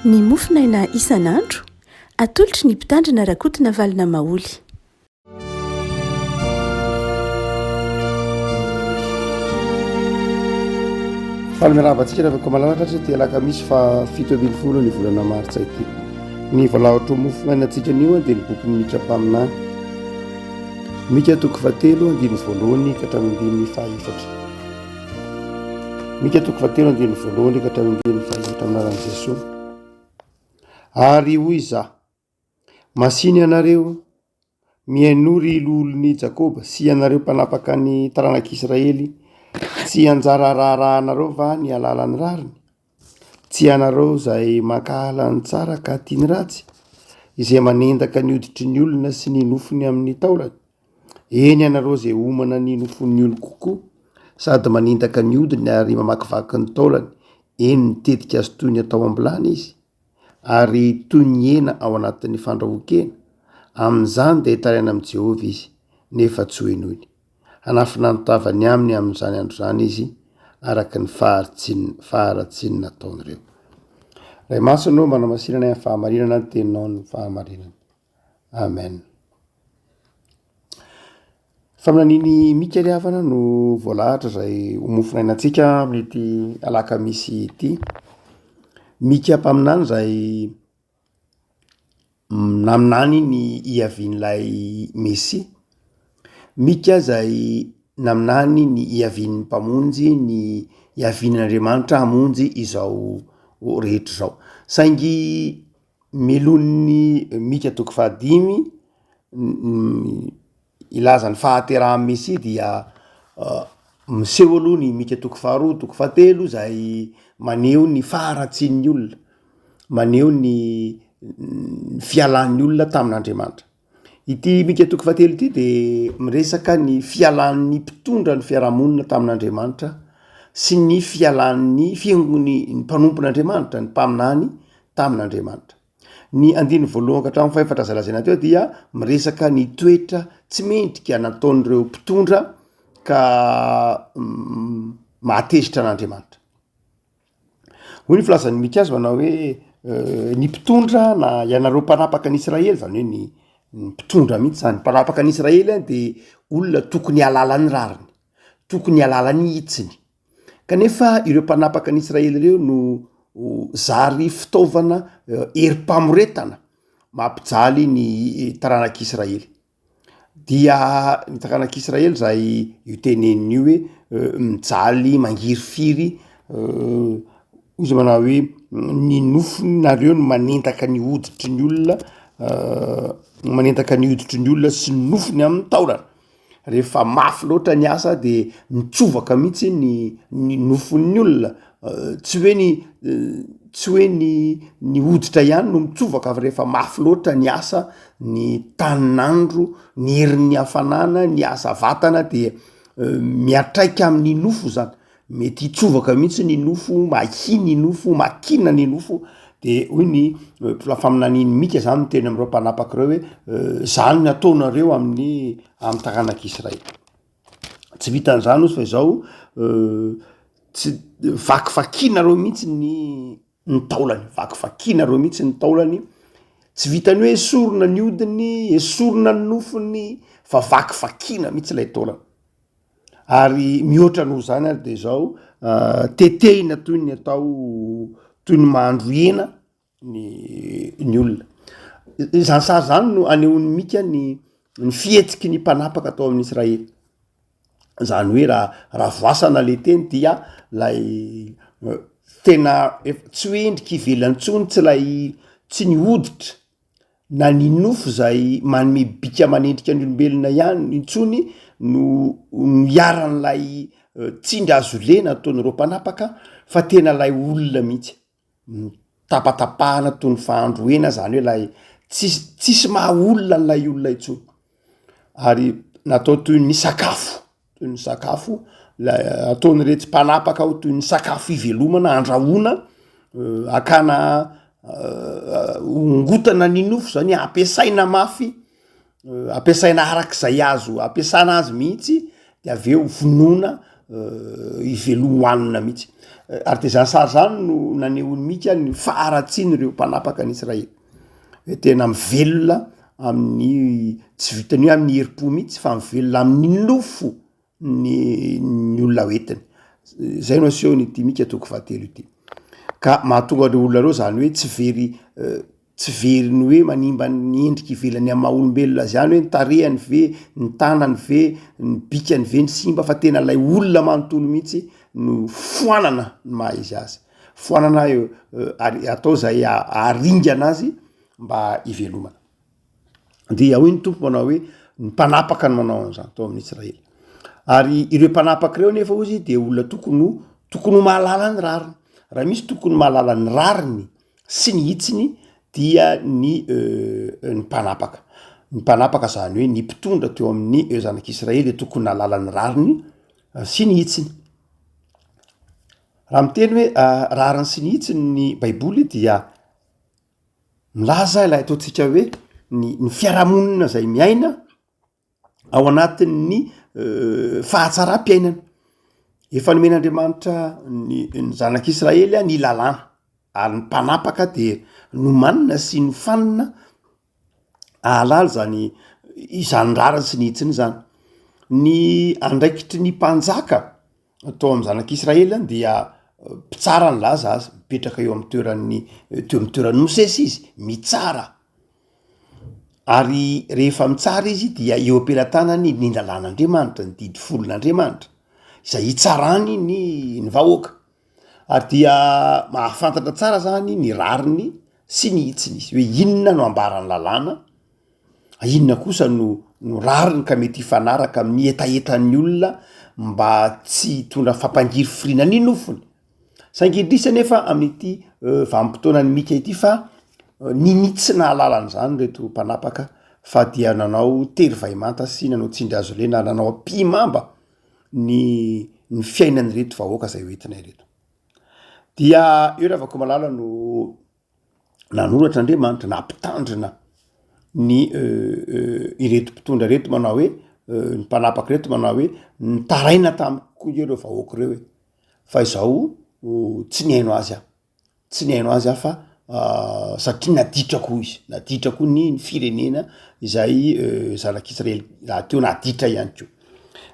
Ny mofonaina isan'andro, atolotry ny Mpitandrina Rakotonavalona Maholy. Faly miarahaba antsika ravako malalaka hatry ity alakamisy faha 17 ny volana martsa ity. Ny valahotro mofonaina antsika anio dia ny bokin'ny Mika mpaminany. Mika toko fahatelo andininy voalohany ka hatramin'ny andininy fahaefatra. Mika toko fahatelo andininy voalohany ka hatramin'ny andininy fahaefatra amin'ny anaran'i Jesoa. Ary hoy izaho, Masìna ianareo, mihainoa ry loholon'i Jakoba sy ianareo mpanapaka ny taranak'Israely, tsy anjara raharahanareo va ny hahalala ny rariny? Tsy ianareo izay mankahala ny tsara ka tia ny ratsy, izay manendaka ny hoditry ny olona sy ny nofony amin'ny taolany? Eny, ianareo izay homana ny nofon'ny oloko koa, sady manendaka ny hodiny ary mamakivaky ny taolany, eny, mitetika azy toy ny atao am-bilany izy, ary toy ny hena ao anatin'ny fandrahoan-kena. Amin'izany dia hitaraina amin'i Jehovah izy, nefa tsy hohenoiny. Hanafina ny tavany aminy amin'izany andro izany izy, araka ny faharatsiany nataon'ireo. Ray Masina ô, manamasina anay amin'ny fahamarinana ny teninao ny fahamarinana. Amen. Faminanian'i Mika ry havana no voalahatra izay ho mofonainantsika amin'ity alakamisy ity. Mika mpaminany izay Naminany ny hiavian'ilay Mesia. Mika izay naminany ny hiavian'ny Mpamonjy, ny hiavian'Andriamanitra hamonjy izao rehetra izao. Saingy melohin'ny Mika toko fahadimy Hilaza ny fahaterahan'ny Mesia dia miseho aloha ny Mika toko faharoa, toko fahatelo izay maneho ny faharatsian'ny olona, maneho ny fialan'ny olona tamin'Andriamanitra. Ity Mika toko fahatelo ity de miresaka ny fialan'ny mpitondra ny fiarahamonina tamin'Andriamanitra sy ny fialan'ny fiangon'ny mpanompon'Andriamanitra, ny mpaminany tamin'Andriamanitra. Ny andininy voalohany ka hatramin'ny fahefatra azo lazaina teo dia miresaka ny toetra tsy mendrika nataon'ireo mpitondra ka mahatezitra an'Andriamanitra. Hoy ny filazan'i Mika azy manao hoe ny mpitondra na ianareo mpanapaka an'i Israely, zany hoe ny ny mpitondra mihitsy zany, mpanapaka an'i Israely a de olona tokony hahalala ny rariny, tokony hahalala ny hitsiny. Kanefa ireo mpanapaka an'i Israely ireo no zary fitaovana herim-pamoretana mampijaly ny taranak'Israely. Dia ny taranak'Israely izay io teneniny io hoe mijaly mangirifiry, hoy izy manao hoe ny nofonareo no manendaka ny hoditry ny olona, manendaka ny hoditry ny olona sy ny nofony amin'ny taolana. Rehefa mafy loatra ny asa de mitsovaka mihitsy ny ny nofon'ny olona, tsy hoe ny tsy hoe ny ny hoditra ihany no mitsovaka fa rehefa mafy loatra ny asa, ny tanin'andro, ny herin'ny hafanana, ny asa vatana de miantraika amin'ny nofo zany. Mety hitsovaka mihitsy ny nofo, mahia ny nofo, makina ny nofo, de hoy ny faminanian'i Mika zany miteny am'ireo mpanapaka ireo hoe zany ny ataonareo amin'ny amy taranak'Israely. Tsy vitan'izany ozy fa izao tsy vakivakinareo mihitsy ny ny taolany, vakivakinareo mihitsy ny taolany, tsy vitan'ny hoe esorina ny hodiny, esorina ny nofony fa vakivakiana mihitsy ilay taolana. Ary mihoatra noho izany ary de zao tetehina toy ny atao toy ny mahandro hena ny ny olona. Izany sary zany no anehoan'i Mika ny ny fihetsiky ny mpanapaka tao amin'i Israely. Zany hoe raha raha voasana le teny dia lay tena ef- tsy hoe endrika ivelany intsony, tsy lay tsy ny hoditra na ny nofo izay manome bika manendrika ny olombelona ihany intsony no niharan'ilay tsindry hazo lena ataon'ireo mpanapaka fa tena ilay olona mihitsy, tapatapahana toy ny fahandro hena zany hoe ilay tsisy tsisy maha olona an'ilay olona intsony ary natao toy ny sakafo. toy ny sakafo la ataon'iretsy mpanapaka ao toy ny sakafo ivelomana andrahoana akana ongotana ny nofo zany hoe ampiasaina mafy ampiasaina arak'izay azo ampiasana azy mihitsy de avy eo vonoina. ivelohanina mihitsy. Ary de zany sary zany no nanehoan'i Mika ny faharatsian'ireo mpanapaka an'i Israely. Hoe tena mivelona amin'ny, tsy vitan'ny hoe amin'ny herim-po mihitsy fa mivelona amin'ny nofo ny ny olona hoentiny. Zay no asehon'ity Mika toko fahatelo ity. Ka mahatonga ireo olona ireo zany hoe tsy very tsy very ny hoe manimba ny endrika ivelany amin'ny maha olombelona azy ihany hoe ny tarehany ve, ny tanany ve, ny bikany ve ny simba fa tena ilay olona manontolo mihitsy no foanana ny maha izy azy. Foanana eo ary atao zay haharingana azy mba hivelomana. Dia hoy ny Tompo manao hoe, ny mpanapaka no manao an'izany tao amin'ny Israely. Ary ireo mpanapaka ireo nefa hozy dia olona tokony ho tokony ho mahalala ny rariny. Raha misy tokony mahalala ny rariny sy ny hitsiny dia ny ny mpanapaka. Ny mpanapaka zany hoe ny mpitondra teo amin'ny zanak'Israely dia tokony nahalala ny rariny sy ny hitsiny. Raha miteny hoe rariny sy ny hitsiny ny baiboly dia Milaza ilay ataontsika hoe ny ny fiarahamonina zay miaina ao anatin'ny fahatsaram-piainana. Efa nomen'Andriamanitra ny ny zanak'Israely ny lalàna ary ny mpanapaka dia nomanina sy nofanina hahalala zany izany rariny sy ny hitsiny izany. Ny andraikitry ny mpanjaka Tao amin'ny zanak'Israely dia mpitsara nilaza azy, mipetraka eo amin'ny toeran'ny teo amin'ny toeran'i Mosesy izy, mitsara. Ary rehefa mitsara izy dia eo am-pelatanany ny lalàn'Andriamanitra, ny didy folon'Andriamanitra, izay hitsarany ny ny vahoaka. Ary dia mahafantatra tsara zany ny rariny sy ny hitsiny izy, hoe inona no ambaran'ny lalàna, Inona kosa no no rariny ka mety hifanaraka amin'ny hetahetan'ny olona mba tsy hitondra fampangirifiriana ny nofony? Saingy indrisy anefa amin'ity vanim-potoanan'i Mika ity fa ninia tsy nahalala an'izany ireto mpanapaka fa dia nanao tery vahimanta sy nanao tsindry hazo lena ary nanao ampihimamba ny ny fiainan'ireto vahoaka izay hoentina ireto. Dia eo Ravakomalala no nanoratra Andriamanitra, nampitandrina ny ireto mpitondra ireto manao hoe ny mpanapaka ireto manao hoe nitaraina tamiko koa nge ireo vahoaka ireo e, fa izao tsy nihaino azy aho, tsy nihaino azy aho fa satria naditra koa izy, naditra koa ny firenena izay zanak'Israely rahateo naditra ihany koa.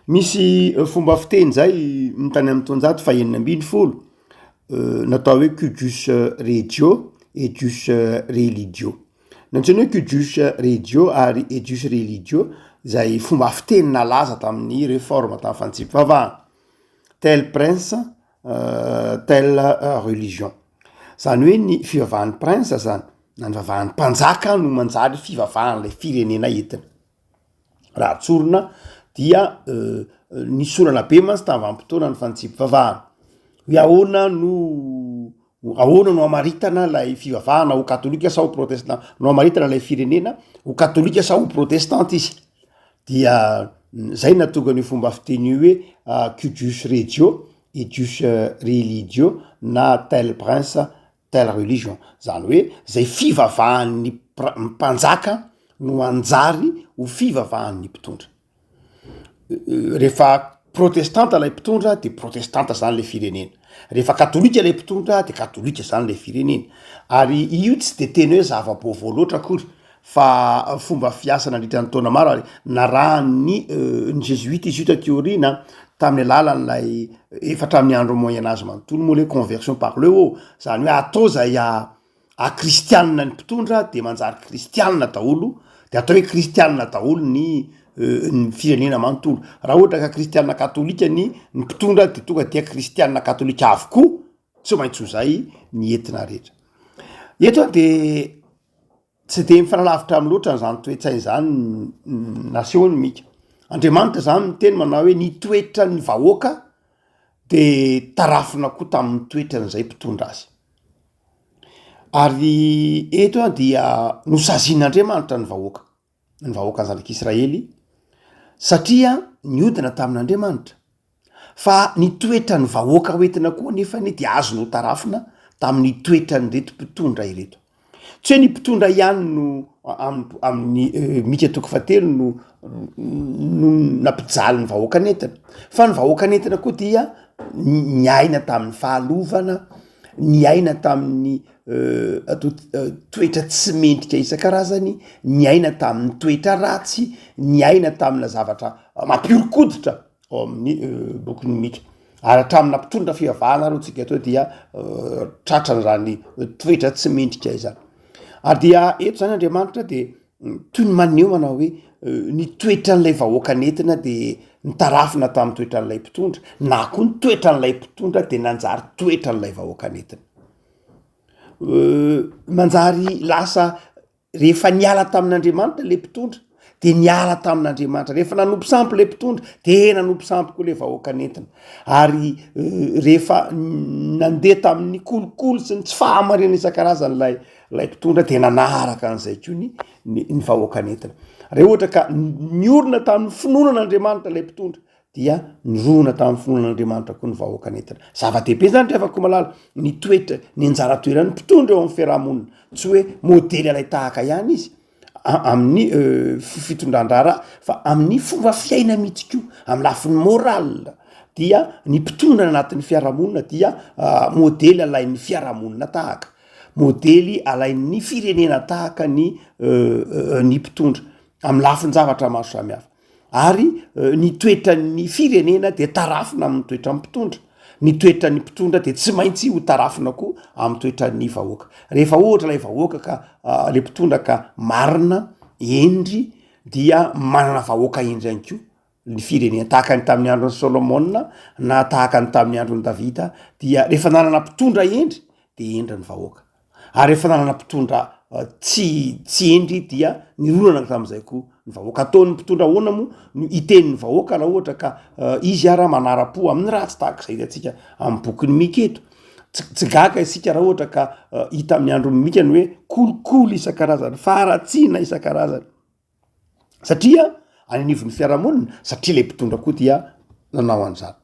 Misy fomba fiteny zay ny tany amin'ny taonjato fahenina ambinifolo natao hoe cuius regio eius religio. Nantsoina hoe cuius regio ary eius religio izay fomba fiteny nalaza tamin'ny réforme tamin'ny fanitsiam-pivavahana. Tel prince, telle religion. Zany hoe ny fivavahan'ny prince zany na ny fivavahan'ny mpanjaka no manjary fivavahan'ilay firenena entina. Raha tsorina dia nisy olana be mantsy tamin'ny vanim-potoana ny fanitsiam-pivavahana. Hoe ahoana no ahoana no hamaritana ilay fivavahana ho katolika sa ho protestant, no hamaritana ilay firenena ho katolika sa ho protestanta izy. Dia zay nahatonga an'io fomba fiteny io hoe cuius regio eius religio na tel prince telle religion, zany hoe zay fivavahan'ny mpanjaka no hanjary ho fivavahan'ny mpitondra. Rehefa protestanta lay mpitondra de protestanta zany le firenena, rehefa katolika lay mpitondra de katolika zany le firenena, ary io tsy de tena hoe zava-baovao loatra akory fa fomba fiasa nandritra ny taona maro ary narahan'ny ny jésuite izy io taty aoriana tamin'ny alalan'ilay efa hatramin'ny andro moyen age manontolo moa le conversion par le haut, zany hoe atao zay ahakristianina ny mpitondra de manjary kristianina daholo de atao hoe kristianina daholo ny ny firenena manontolo, raha ohatra ka kristianina katolika ny ny mpitondra de tonga dia kristianina katolika avokoa tsy maintsy ho zay ny entina rehetra. Eto aho de Tsy dia mifanalavitra amin'ny loatra an'izany toe-tsaina izany nasehon'i Mika. Andriamanitra izany miteny manao hoe ny toetran'ny vahoaka de tarafina koa tamin'ny toetran'izay mpitondra azy. Ary eto an dia nosazian'Andriamanitra ny vahoaka, ny vahoakan'ny zanak'Israely satria niodina tamin'Andriamanitra. Fa ny toetran'ny vahoaka hoentina koa anefany dia azo notarafina tamin'ny toetran'ireto mpitondra ireto. Tsy hoe ny mpitondra ihany no amin'ny Mika toko fahatelo no no nampijaly ny vahoaka nentina, fa ny vahoaka nentina koa dia niaina tamin'ny fahalovana, niaina tamin'ny atao toetra tsy mendrika isan-karazany, niaina tamin'ny toetra ratsy, niaina tamina zavatra mampihoron-koditra ao amin'ny bokin'i Mika. Ary hatramin'ny nampitondra fivavahana ary hoy tsika teo dia tratran'izany toetra tsy mendrika izany. Ary dia eto zany Andriamanitra de toy ny maneho manao hoe ny toetran'ilay vahoaka nentina de nitarafina tamin'ny toetran'ilay mpitondra, na koa ny toetran'ilay mpitondra de nanjary toetran'ilay vahoaka nentina. Manjary lasa Rehefa niala tamin'Andriamanitra le mpitondra de niala tamin'Andriamanitra, rehefa nanompo sampy le mpitondra de nanompo sampy koa le vahoaka nentina, ary rehefa nandeha tamin'ny kolikoly sy ny tsy fahamarinana isan-karazany lay lay mpitondra de nanaraka an'izay koa ny ny vahoaka nentina. Raha ohatra ka niorina tamin'ny finoana an'Andriamanitra lay mpitondra dia nirona tamin'ny finoana an'Andriamanitra koa ny vahoaka nentina. Zava-dehibe izany ry havako malala, ny toetra, ny anjara toeran'ny mpitondra eo amin'ny fiarahamonina. Tsy hoe modely alay-tahaka ihany izy amin'ny fitondran-draharaha fa amin'ny fomba fiaina mihitsy koa, amin'ny lafiny moral dia ny mpitondra anatin'ny fiarahamonina dia modely alain'ny fiarahamonina tahaka, modely alain'ny firenena tahaka ny ny mpitondra amin'ny lafin-javatra maro samihafa. Ary ny toetran'ny firenena dia tarafina amin'ny toetran'ny mpitondra, ny toetran'ny mpitondra dia tsy maintsy ho tarafina koa amin'ny toetran'ny vahoaka. Rehefa ohatra ilay vahoaka ka le mpitondra ka marina, hendry dia manana vahoaka hendry ihany koa ny firenena, tahaka ny tamin'ny andron'i Solomona na tahaka ny tamin'ny andron'i Davida dia rehefa nanana mpitondra hendry de hendry ny vahoaka. Ary rehefa nanana mpitondra tsy tsy hendry dia nironana tamin'izay koa ny vahoaka. Ataon'ny mpitondra ahoana moa no hitenin'ny vahoaka raha ohatra ka izy ara manara-po amin'ny ratsy tahaka izay hitantsika amin'ny bokin'i Mika eto. Tsy tsy gaga isika raha ohatra ka hita amin'ny andron'i Mika ny hoe kolikoly isan-karazany, faharatsiana isan-karazany. Satria any anivon'ny fiarahamonina, satria le mpitondra koa dia nanao an'izany.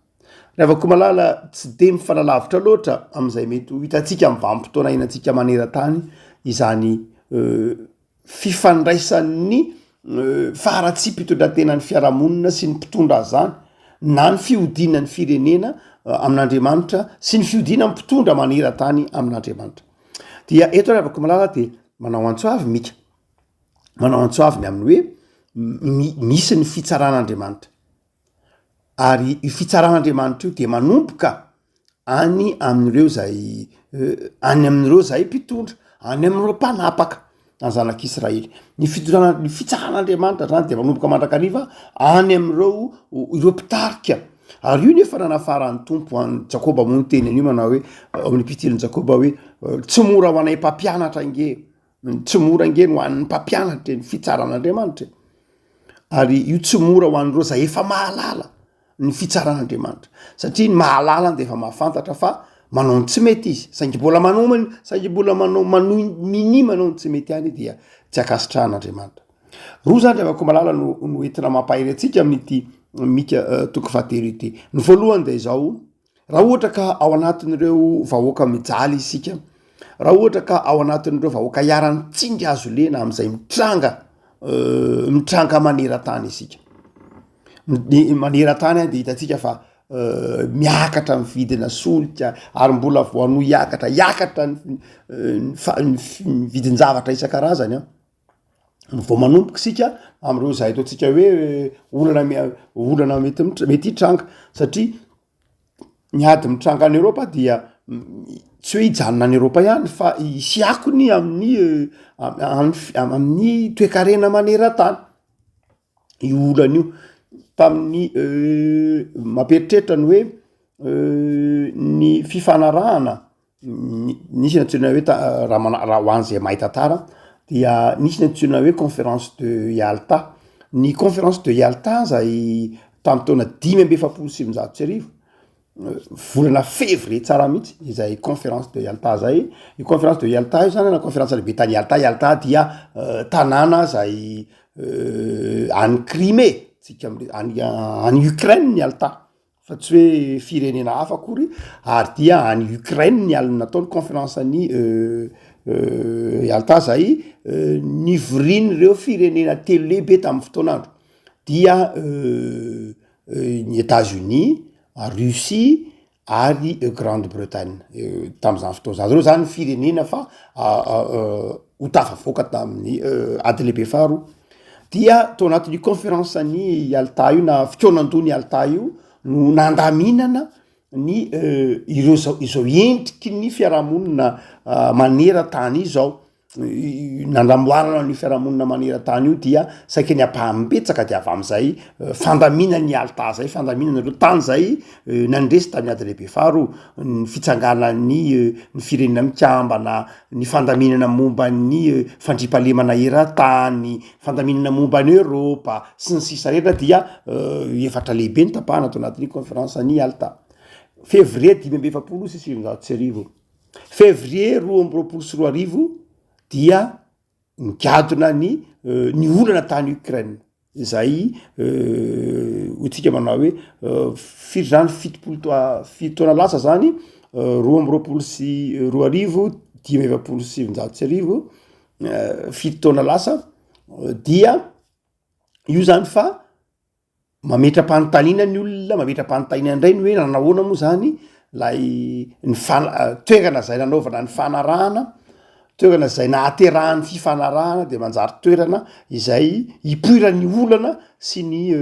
Ry havako malala, tsy de mifanalavitra loatra amin'izay mety ho hitantsika amin'ny vanim-potoana iainantsika maneran-tany izany fifandraisan'ny faharatsiam-pitondrantenan'ny fiarahamonina sy ny mpitondra azy izany, na ny fihodinan'ny firenena amin'Andriamanitra sy ny fihodinan'ny mpitondra maneran-tany amin'Andriamanitra. Dia eto ry havako malala dia manao antso avo Mika. manao antso avo ny amin'ny hoe misy ny fitsaran'Andriamanitra ary io fitsaran'Andriamanitra io dia manomboka any amin'ireo zay any amin'ireo zay mpitondra, any amin'ireo mpanapaka ny zanak'Israely. Ny fitondrana ny fitsaran'Andriamanitra zany de manomboka mandrakariva any amin'ireo ireo mpitarika ary io nefa nanafaran'ny Tompo an'i Jakoba moa niteny an'io manao hoe ao amin'ny epitilin'i Jakoba hoe tsy mora ho anay mpampianatra ange Tsy mora ange ny ho an'ny mpampianatra e, ny fitsaran'Andriamanitra e. Ary io tsy mora ho an'ireo zay efa mahalala ny fitsaran'Andriamanitra. Satria ny mahalala dia efa mahafantatra fa manao ny tsy mety izy. Saingy mbola manao man-, saingy mbola manao, manohy minia manao ny tsy mety ihany dia tsy ankasitrahan'Andriamanitra. Roa zany ry havako malala no no entina mampahery antsika amin'ity Mika toko fahatelo ity. Ny voalohany dia izao, Raha ohatra ka ao anatin'ireo vahoaka mijaly isika, raha ohatra ka ao anatin'ireo vahoaka iharan'ny tsindry hazo lena amin'izay mitranga mitranga maneran-tany isika, ny maneran-tany dia hitantsika fa miakatra ny vidina solika ary mbola vao hanohy hiakatra, hiakatra ny ny vidin-javatra isan-karazany an. Vao manomboka isika am'ireo izay ataontsika hoe olana mi- olana mety mitr- mety hitranga satria ny ady mitranga any Eoropa dia tsy hoe hijanona any Eoropa ihany fa hisy akony amin'ny amin'ny toekarena maneran-tany io olana io. Tamin'ny mampieritreritra ny hoe ny fifanarahana Nisy ny antsoina hoe ta- raha mana- raha ho an'izay mahay tantara dia nisy ny antsoina hoe conférence de Yalta, ny conférence de Yalta zay tamin'ny taona 1945, volana février tsara mihitsy izay conférence de Yalta zay, io conférence de Yalta io zany na conférence lehibe tany Yalta, Yalta dia tanàna zay any Crimée, tsika amle- any any Ukraine Yalta. fa tsy hoe firenena hafa akory ary dia any Ukraine ny alina natao ny conférence any Yalta zay nivorian'ireo firenena telo lehibe tamin'ny fotoan'andro. dia ny Etats-Unis, Russie ary Grande Bretagne tam'zany fotoana zany, reo zany firenena fa ho tafavoaka tamin'ny ady lehibe faharoa, dia tao anatin'io conférence ny Yalta io na fikaonandoha ny Yalta io no nandaminana ny ireo zao izao endriky ny fiarahamonina maneran-tany izao. Nanamboarana an'io fiarahamonina maneran-tany io dia saika ny ampahany betsaka dia avy am'zay fandaminan'i Yalta zay, fandaminana ireo tany zay nandresy tamin'ny ady lehibe faharoa, ny fitsanganan'ny ny firenena mikambana, ny fandaminana momba ny fandriampahalemana eran-tany, fandaminana momba an'i Eoropa sy ny sisa rehetra dia efatra lehibe no tapahana tao anatin'ny conférence an'i Yalta. Février 1945. Février 2022 dia nigadona ny ny olana tany Ukraine izay hoy tsika manao hoe firy zany 70 to- fito taona lasa zany 2022, 1945, fito taona lasa dia io zany fa Mametra-panontaniana ny olona, mametra-panontaniana indray ny hoe nanahoana moa zany lay ny fan- toerana zay nanaovana ny fanarahana, toerana zay nahaterahan'ny fifanarahana de manjary toerana izay ipoiran'ny olana sy ny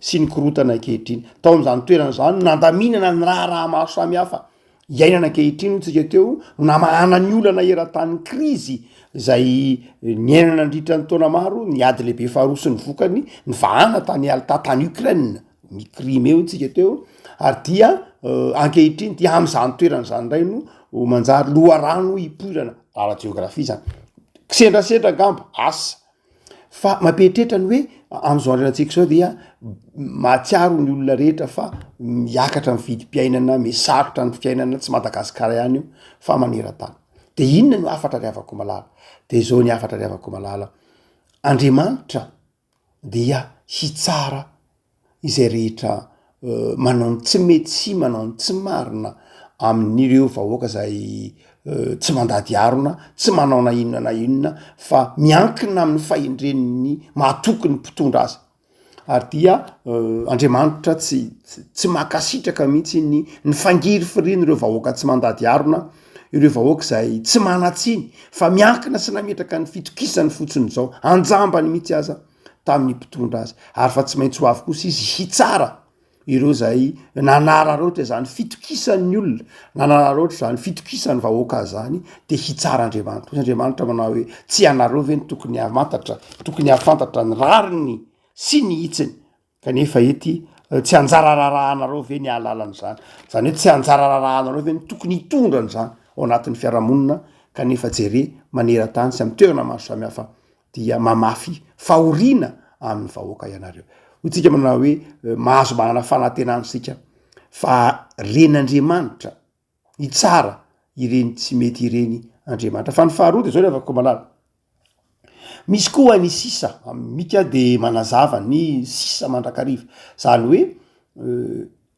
sy ny korontana ankehitriny. Tao am'zany toerana zany no nandaminana ny raharaha maro samihafa. Iainana ankehitriny hoy tsika teo no namahana ny olana eran-tany krizy izay niainana nandritra ny taona maro, ny ady lehibe faharoa sy ny vokany, nivahana tany Yalta tany Ukraine, ny Crimée hoy tsika teo, ary dia ankehitriny dia am'zany toerana zany indray no manjary loharano hipoirana ara-jeografia zany, kisendrasendra angamba, asa. Fa mampieritreritra ny hoe am'zao andro iainantsika zao dia mahatsiaro ny olona rehetra fa miakatra ny vidim-piainana, miha-sarotra ny fiainana, tsy Madagasikara ihany io fa maneran-tany. De inona no hafatra ry havako malala? De zao ny hafatra ry havako malala, Andriamanitra dia hitsara izay rehetra manao ny tsy mety sy manao ny tsy marina amin'ireo vahoaka zay tsy mandady harona, tsy manao na inona na inona fa miankina amin'ny fahendren'ny mahatoky ny mpitondra azy. Ary dia Andriamanitra tsy tsy mankasitraka mihitsy ny ny fangirifirian'ireo vahoaka tsy mandady harona, ireo vahoaka izay tsy manan-tsiny fa miankina sy nametraka ny fitokisany fotsiny izao, anjambany mihitsy aza. tamin'ny mpitondra azy, ary fa tsy maintsy ho avy kosa izy hitsara ireo izay nanararaotra izany fitokisan'ny olona, nanararaotra izany fitokisan'ny vahoaka azy izany, de hitsara Andriamanitra. Hoy Andriamanitra manao hoe, tsy ianareo ve no tokony hamantatra, tokony hahafantatra ny rariny sy ny hitsiny? Kanefa ety, tsy anjara raharahanareo ve ny hahalala an'izany? Izany hoe tsy anjara raharahanareo ve ny tokony hitondra an'izany ao anatin'ny fiarahamonina kanefa jere maneran-tany sy amin'ny toerana maro samihafa dia mamafy fahoriana amin'ny vahoaka ianareo. Hoy tsika manao hoe mahazo manana fanantenana isika fa ren'Andriamanitra hitsara ireny tsy mety ireny Andriamanitra. Fa ny faharoa de zao ry havako malala, misy koa ny sisa, Mika de manazava ny sisa mandrakariva, zany hoe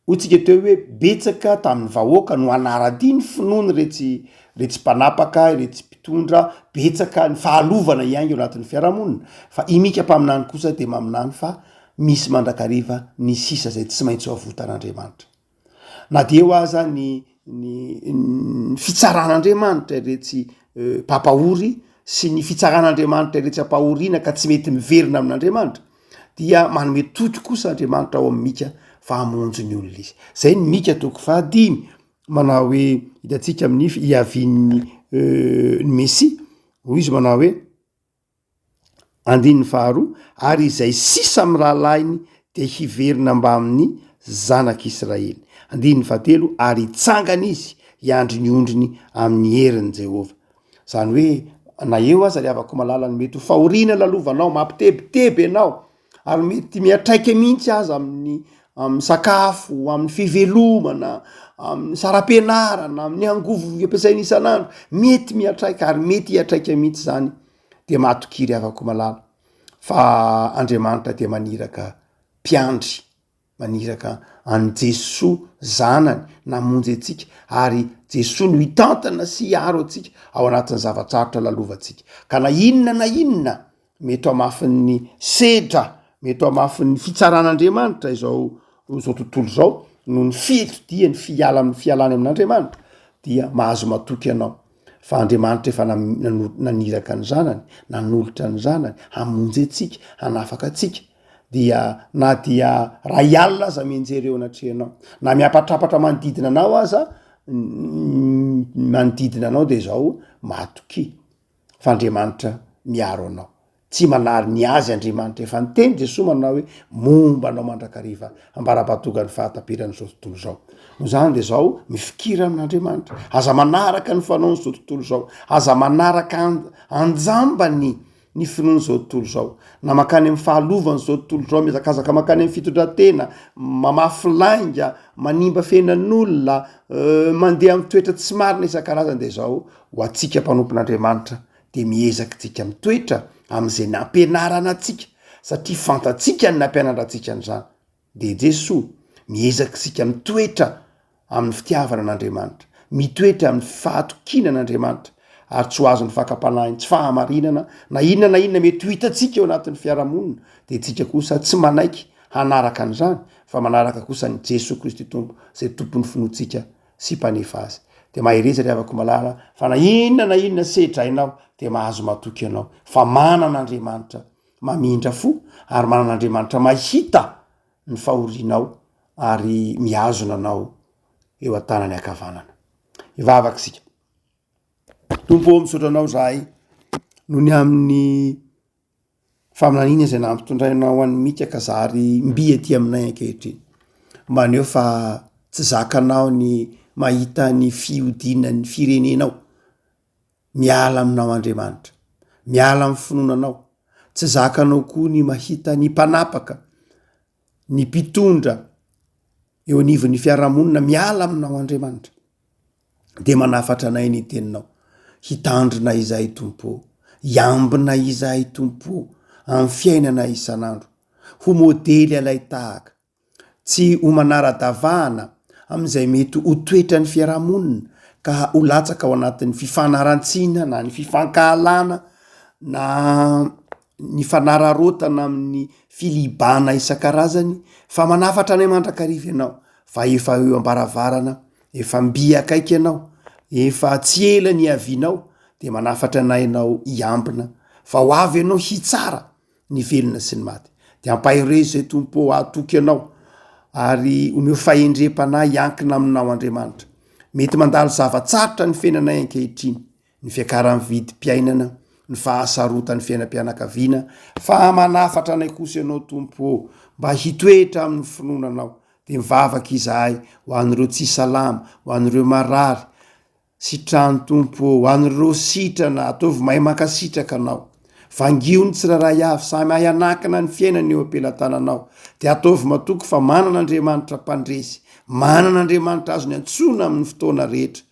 hoy tsika teo hoe betsaka tamin'ny vahoaka no hanara-dia ny finoany retsy retsy mpanapaka, iretsy mpitondra, betsaka ny fahalovana hiainga ao anatin'ny fiarahamonina, fa i Mika mpaminany kosa de maminany fa misy mandrakariva ny sisa zay tsy maintsy ho avotan'Andriamanitra. Na dia eo aza ny ny ny fitsaran'Andriamanitra iretsy mpampahory sy ny fitsaran'Andriamanitra iretsy ampahoriana ka tsy mety miverina amin'Andriamanitra dia manome toky kosa Andriamanitra ao amin'i Mika fa hamonjy ny olona izy. Zay ny Mika toko fahadimy manao hoe hitantsika amin'ny hiavian'ny ny Mesia, hoy izy manao hoe. Andininy faharoa, Ary izay sisa amin'ny rahalahiny dia hiverina mbamin'ny zanak'Israely. Andininy fahatelo, Ary hitsangana izy hiandry ny ondriny amin'ny herin'i Jehovah. Izany hoe, na eo aza ry havako malala ny mety ho fahoriana lalovanao, mampitebiteby anao, ary mety miantraika mihitsy aza amin'ny amin'ny sakafo, amin'ny fivelomana, amin'ny saram-pianarana, amin'ny angovo ampiasaina isan'andro, mety miantraika ary mety hiantraika mihitsy izany, dia matokia ry havako malala fa Andriamanitra dia maniraka mpiandry, maniraka an'i Jesoa zanany namonjy antsika ary Jesoa no hitantana sy hiaro antsika ao anatin'ny zava-tsarotra lalovantsika. Ka na inona na inona mety ho hamafin'ny sedra. mety ho hamafin'ny fitsaran'Andriamanitra izao izao tontolo izao noho ny fitodiany fiala amin'ny fialany amin'Andriamanitra dia mahazo matoky ianao fa Andriamanitra efa naniraka ny zanany, nanolotra ny zanany hamonjy antsika, hanafaka antsika dia na dia ray alina aza mianjera eo anatrehanao na miapatrapatra manodidina anao aza manodidina anao de zao matokia fa Andriamanitra miaro anao. Tsy manary ny azy Andriamanitra. Efa niteny Jesoa manao hoe momba anao mandrakariva ambara-pahatonga ny fahataperan'izao tontolo izao. Noho izany dia izao mifikira amin'Andriamanitra. Aza manaraka ny fanaon'izao tontolo izao. Aza manaraka anjambany ny finoan'izao tontolo izao. Na mankany amin'ny fahalovan'izao tontolo izao, mihazakazaka mankany amin'ny fitondran-tena, mamafy lainga, manimba fiainan'olona, mandeha amin'ny toetra tsy marina isan-karazany dia izao ho antsika mpanompon'Andriamanitra dia miezaka tsika mitoetra amin'izay nampianarana antsika satria fantatsika ny nampianatra antsika an'izany dia Jesoa, miezaka isika mitoetra amin'ny fitiavana an'Andriamanitra, mitoetra amin'ny fahatokiana an'Andriamanitra ary tsy ho azon'ny fakam-panahin'ny tsy fahamarinana na inona na inona mety ho hitantsika eo anatin'ny fiarahamonina dia tsika kosa tsy manaiky hanaraka an'izany fa manaraka kosa an'i Jesoa Kristy Tompo izay tompon'ny finoantsika sy mpanefa azy. Dia mahereza ry havako malala fa na inona na inona sedrainao dia mahazo matoky ianao fa manana Andriamanitra mamindra fo ary manana Andriamanitra mahita ny fahorianao ary mihazona anao eo an-tanany ankavanana. Hivavaka isika. Tompo ô, misaotra anao izahay noho ny amin'ny Faminaniana izay nampitondrainao an'i Mika ka zary mby ety aminay ankehitriny. Maneho fa tsy zakanao ny mahita ny fihodinan'ny firenenao. Miala aminao Andriamanitra. Miala amin'ny finoana anao. Tsy zakanao koa ny mahita ny mpanapaka, ny mpitondra eo anivon'ny fiarahamonina miala aminao Andriamanitra. Dia manafatra anay ny teninao. Hitandrina izahay Tompo ô. Hiambina izahay Tompo ô, amin'ny fiainana isan'andro. Ho modely alai-tahaka. Tsy ho manara-davahana amin'izay mety ho toetran'ny fiarahamonina ka ho latsaka ao anatin'ny fifanarantsiana na ny fifankahalana na ny fanararaotana amin'ny filibana isan-karazany fa manafatra anay mandrakariva ianao fa efa eo am-baravarana Efa mby akaiky ianao, efa tsy ela ny hiavianao, dia manafatra anay ianao hiambina, fa ho avy ianao hitsara ny velona sy ny maty. Dia ampaherezo izay Tompo ô, hahatoky anao, ary omeo fahendrem-panahy hiankina aminao Andriamanitra. Mety mandalo zava-tsarotra ny fiainanay ankehitriny, ny fiakaran'ny vidim-piainana, ny fahasarotan'ny fiainam-pianakaviana, fa manafatra anay kosa ianao Tompo ô, mba hitoetra amin'ny finoana anao, Dia mivavaka izahay ho an'ireo tsy salama, ho an'ireo marary, sitrano Tompo ô, ho an'ireo sitrana, ataovy mahay mankasitraka Anao. Vangio ny tsirairay avy, samy hahay hanakana ny fiainany eo am-pelatananao. Dia ataovy matoky fa manana Andriamanitra mpandresy, manana Andriamanitra azony antsoina amin'ny fotoana rehetra.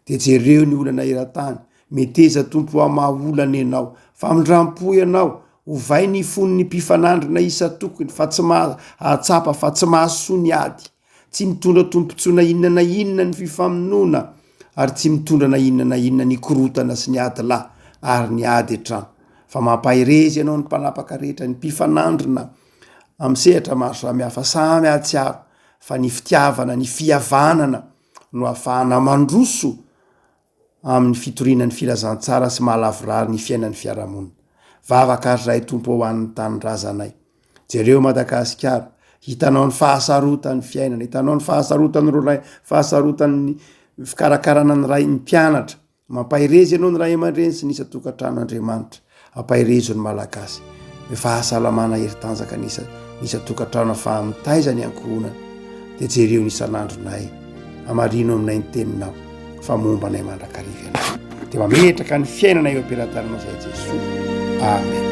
Dia jereo ny olana eran-tany, meteza Tompo hamaha olana Ianao, famindram-po Ianao, ovay ny fon'ny mpifanandrina isan-tokony fa tsy mahatsapa fa tsy mahasoa ny ady, tsy mitondra tombontsoa na inona na inona ny fifamonoana ary tsy mitondra na inona na inona ny korontana sy ny ady lahy ary ny ady an-trano, fa mampahereza Ianao ny mpanapaka rehetra, ny mpifanandrina amin'ny sehatra maro samihafa samy hahatsiaro fa ny fitiavana, ny fihavanana, no ahafahana mandroso amin'ny fitoriana ny filazantsara sy mahalavorary ny fiainan'ny fiarahamonina. Vavaka ary Ray Tompo ho an'ny tanindrazanay. Jereo Madagasikara, hitanao ny fahasarotan'ny fiainana, hitanao ny fahasarotan'ireo ray, fahasarotan'ny fikarakarana ny ray, ny mpianatra, Mampahereza ianao ny ray aman-dreny sy ny isan-tokantrano Andriamanitra. Ampaherezo ny Malagasy. Ny fahasalamana hery tanjaka ny isa ny isan-tokantrano afaha mitaiza ny ankohonana. Dia jereo ny isan'andronay. Hamarino aminay ny teninao fa momba anay mandrakariva ianao. Dia mametraka ny fiainana eo am-pelatananao izay Jesoa. Amen.